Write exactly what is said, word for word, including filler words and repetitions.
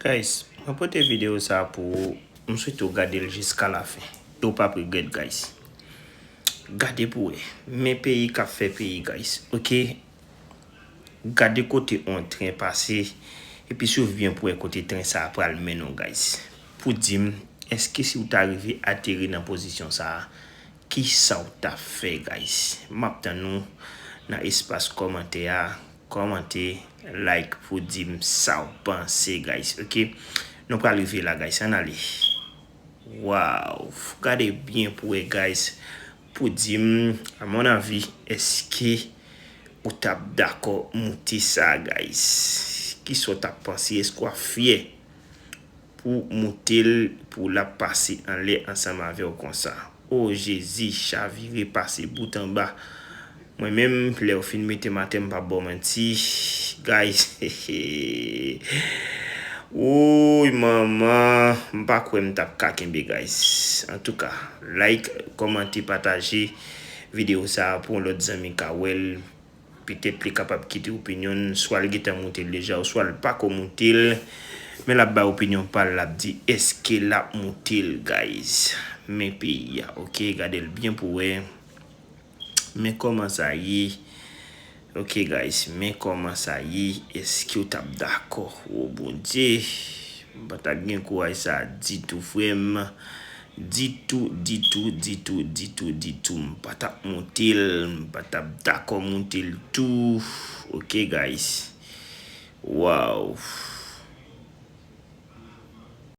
Guys, mwen pote videyo sa pou ou. M swete w gade l jiska lafen. E w p ap regrèt, guys. Gade pou w wè. Men peyi k ap fè peyi, guys. Oke? Gade kote yon tren pase. Epi swiv byen pou w wè kote tren sa a pral mennen w, guys. Pou di m, èske si w ta rive ateri nan pozisyon sa a, kisa w t ap fè, guys? M ap tann nou nan espas kòmantè a. Kòmante, like pou di m sa w panse, guys. Oke? Nou pral rive la, guys. Ann ale. Waw! Gade byen pou wè, guys. Pou di m, a mon avi, èske ou t ap dakò moute sa, guys? Kisa w t ap panse? Èske w ap fyè pou moute l, pou l ap pase anlè ansanm avè w konsa? O Jezi, chavire pase bout anba. Mwen menm, lè yo fin mete m atè, m p ap ba w manti. Guys, woy manman, m pa kwè m t ap ka kenbe, guys. Antouka, like, kòmante, pataje videyo sa a pou yon lòt zanmi ka wè l. Petèt li kapab kite opinyon l, swa l gentan moute l deja, oswa l pako moute l. Men l ap bay opinyon pa l, l ap di èske l ap moute l, guys. Men peyi a, oke, gade l byen pou wè. Men kòman sa ye. Oke, guys, men kòman sa ye. Èske w t ap dakò? O Bondye, m pa t ap gen kouraj sa a ditou, frè m. Ditou, ditou, ditou, ditou, ditou. M pa t ap moute l, m pa t ap dakò moute l tou. Oke, guys. Waw.